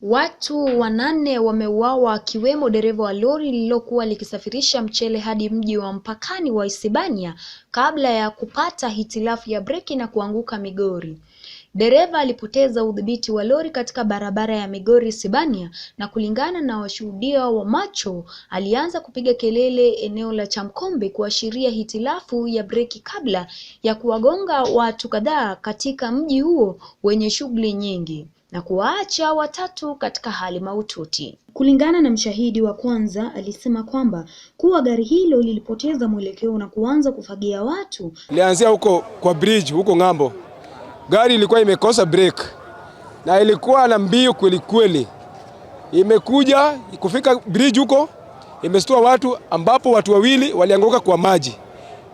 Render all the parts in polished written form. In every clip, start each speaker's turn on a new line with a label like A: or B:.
A: Watu 8 wameuawa akiwemo dereva wa lori lililokuwa likisafirisha mchele hadi mji wa mpakani wa Isebania kabla ya kupata hitilafu ya breki na kuanguka Migori. Dereva alipoteza udhibiti wa lori katika barabara ya Migori Isebania na kulingana na washuhudia wa macho alianza kupiga kelele eneo la Chamkombe kuashiria hitilafu ya breki kabla ya kuwagonga watu kadhaa katika mji huo wenye shughuli nyingi na kuwaacha 3 katika hali mahututi. Kulingana na mshahidi wa kwanza, alisema kwamba kuwa gari hilo lilipoteza mwelekeo na kuanza kufagia watu.
B: Ilianzia huko kwa bridge huko ng'ambo. Gari ilikuwa imekosa brake na ilikuwa na mbio kweli kweli. Imekuja kufika bridge huko, imestua watu ambapo watu 2 walianguka kwa maji.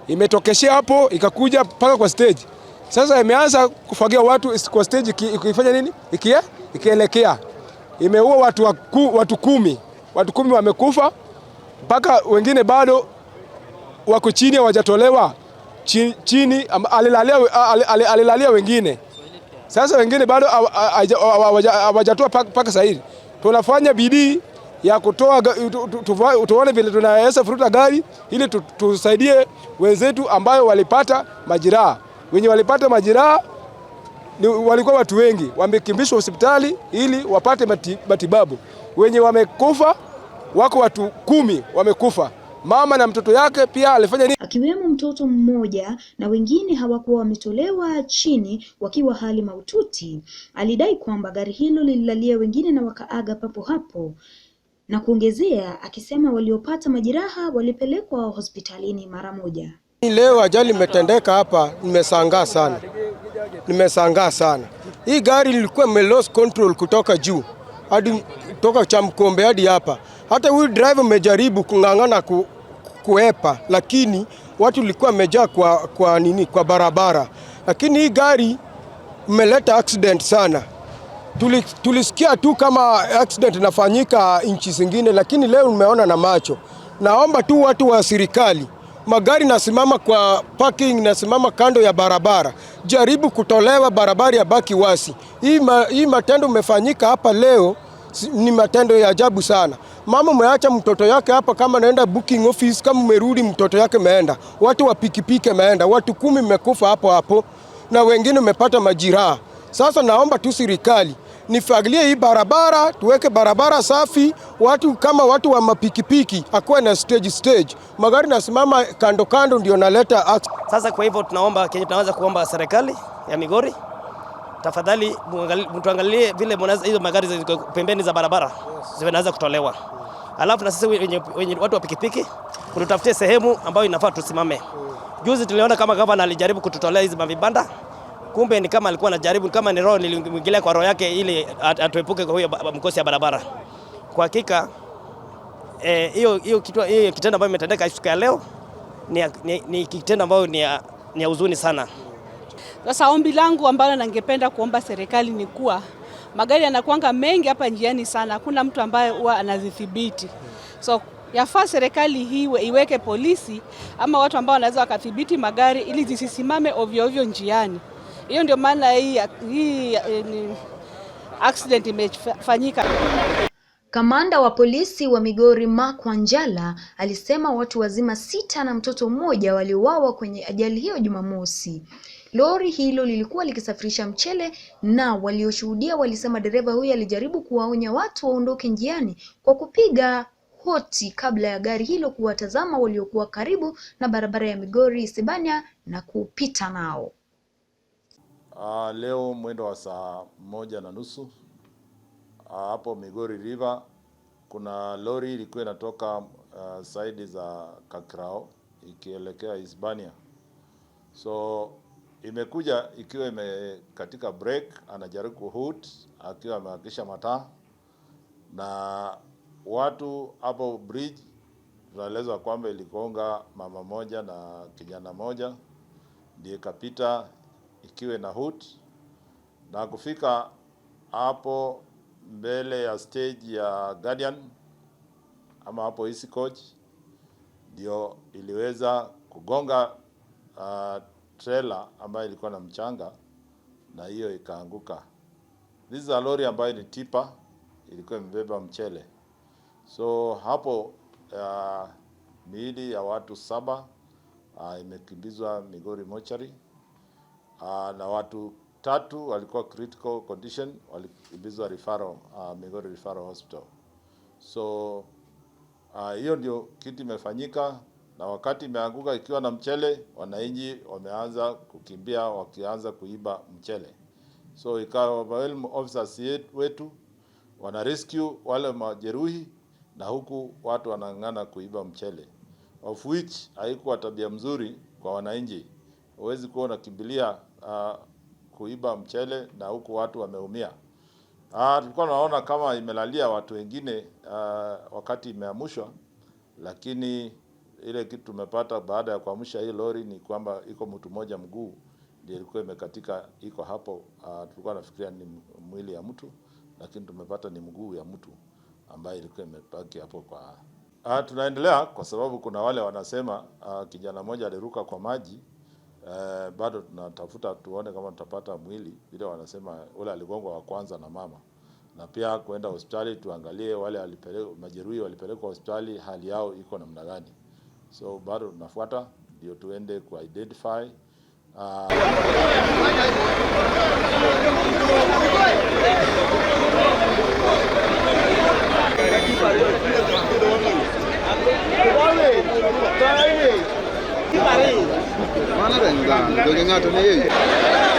B: Imetokeshea hapo ikakuja mpaka kwa stage. Sasa imeanza kufagia watu kwa stage ikifanya nini? Ikielekea. Imeua watu 10. Watu 10 wamekufa mpaka wengine bado wako chini hawajatolewa chini, alilalia wengine. Sasa wengine bado hawajatoa mpaka sasa hivi. Tunafanya bidii ya kutoa tuone vile tunaweza furuta gari ili tusaidie wenzetu ambayo walipata majeraha. Wenye walipata majeraha ni walikuwa watu wengi, wamekimbishwa hospitali ili wapate matibabu. Wenye wamekufa wako watu 10 wamekufa. Mama na mtoto yake pia alifanya nini?
A: Akiwemo mtoto mmoja na wengine hawakuwa wametolewa chini wakiwa hali mahututi. Alidai kwamba gari hilo lililalia wengine na wakaaga papo hapo, na kuongezea akisema waliopata majeraha walipelekwa hospitalini mara moja.
C: Leo ajali imetendeka hapa, nimeshangaa sana. Nimeshangaa sana. Hii gari ilikuwa ime lost control kutoka juu hadi kutoka Chamkombe hadi hapa. Hata huyu driver amejaribu kung'ang'ana kuepa, lakini watu walikuwa wamejaa kwa barabara. Lakini hii gari imeleta accident sana. Tulisikia tu kama accident inafanyika nchi zingine, lakini leo nimeona na macho. Naomba tu watu wa serikali, magari nasimama kwa parking, nasimama kando ya barabara, jaribu kutolewa barabara ya baki wasi. Hii matendo imefanyika hapa leo ni matendo ya ajabu sana. Mama umeacha mtoto yake hapa, kama naenda booking office, kama umerudi mtoto yake ameenda. Watu wa pikipiki ameenda, watu 10 mmekufa hapo hapo na wengine wamepata majeraha. Sasa naomba tu serikali nifagilie hii barabara, tuweke barabara safi. Watu kama watu wa mapikipiki akuwe na stage, magari nasimama kando kando, ndio naleta accident.
D: Sasa kwa hivyo tunaomba, Kenya tunaweza kuomba serikali ya Migori, tafadhali mtuangalie vile mnaweza hizo magari ziko pembeni za barabara zinaweza kutolewa. Alafu na sisi wenye watu wa pikipiki kututafutie sehemu ambayo inafaa tusimame. Juzi tuliona kama gavana alijaribu kututolea hizi mavibanda, kumbe ni kama alikuwa anajaribu, kama ni roho niliingilia kwa roho yake ili atuepuke kwa huyo mkosi ya barabara. Kwa hakika, hiyo kitendo ambayo imetendeka siku ya leo ni kitendo ambayo ni ya huzuni sana.
E: Sasa ombi langu ambalo ningependa kuomba serikali ni kuwa magari yanakuanga mengi hapa njiani sana, hakuna mtu ambaye huwa anadhibiti. So yafaa serikali hii iweke polisi ama watu ambao wanaweza wakadhibiti magari ili zisisimame ovyo ovyo njiani. Hiyo ndio maana hii ni accident imefanyika.
A: Kamanda wa polisi wa Migori Mark Wanjala alisema watu wazima 6 na mtoto mmoja waliuawa kwenye ajali hiyo Jumamosi. Lori hilo lilikuwa likisafirisha mchele na walioshuhudia walisema dereva huyo alijaribu kuwaonya watu waondoke njiani kwa kupiga hoti kabla ya gari hilo kuwatazama waliokuwa karibu na barabara ya Migori Isebania na kupita nao.
F: Leo mwendo wa saa 1:30, hapo Migori River kuna lori ilikuwa inatoka side za Kakrao ikielekea Hispania. So imekuja ikiwa imekatika break, anajaribu kuhoot akiwa amehakikisha mataa, na watu hapo bridge tunaelezwa kwamba iligonga mama moja na kijana moja, ndiye ikapita ikiwa na hoot na kufika hapo mbele ya stage ya Guardian ama hapo Easy Coach ndio iliweza kugonga trailer ambayo ilikuwa na mchanga na hiyo ikaanguka. This is a lorry ambayo ni tipa ilikuwa imebeba mchele. So hapo miili ya watu 7 imekimbizwa Migori mochari, na watu 3 walikuwa critical condition, walikimbizwa referral, Migori Referral Hospital. So hiyo ndio kitu imefanyika, na wakati imeanguka ikiwa na mchele, wananchi wameanza kukimbia wakianza kuiba mchele. So ikawa overwhelm officers wetu wana rescue wale majeruhi, na huku watu wanang'ang'ana kuiba mchele, of which haikuwa tabia mzuri kwa wananchi. Huwezi kuwa unakimbilia kuiba mchele na huku watu wameumia. Tulikuwa tunaona kama imelalia watu wengine wakati imeamshwa, lakini ile kitu tumepata baada ya kuamsha hii lori ni kwamba iko mtu mmoja mguu ndio ilikuwa imekatika, iko hapo. Tulikuwa tunafikiria ni mwili ya mtu, lakini tumepata ni mguu ya mtu ambaye ilikuwa imebaki hapo kwa. Tunaendelea kwa sababu kuna wale wanasema kijana mmoja aliruka kwa maji. Bado tunatafuta tuone kama tutapata mwili, vile wanasema ule aligongwa wa kwanza na mama, na pia kwenda hospitali tuangalie wale majeruhi walipelekwa hospitali hali yao iko namna gani. So bado tunafuata ndio tuende ku identify.
G: Mano renga, doge ng'ato ne.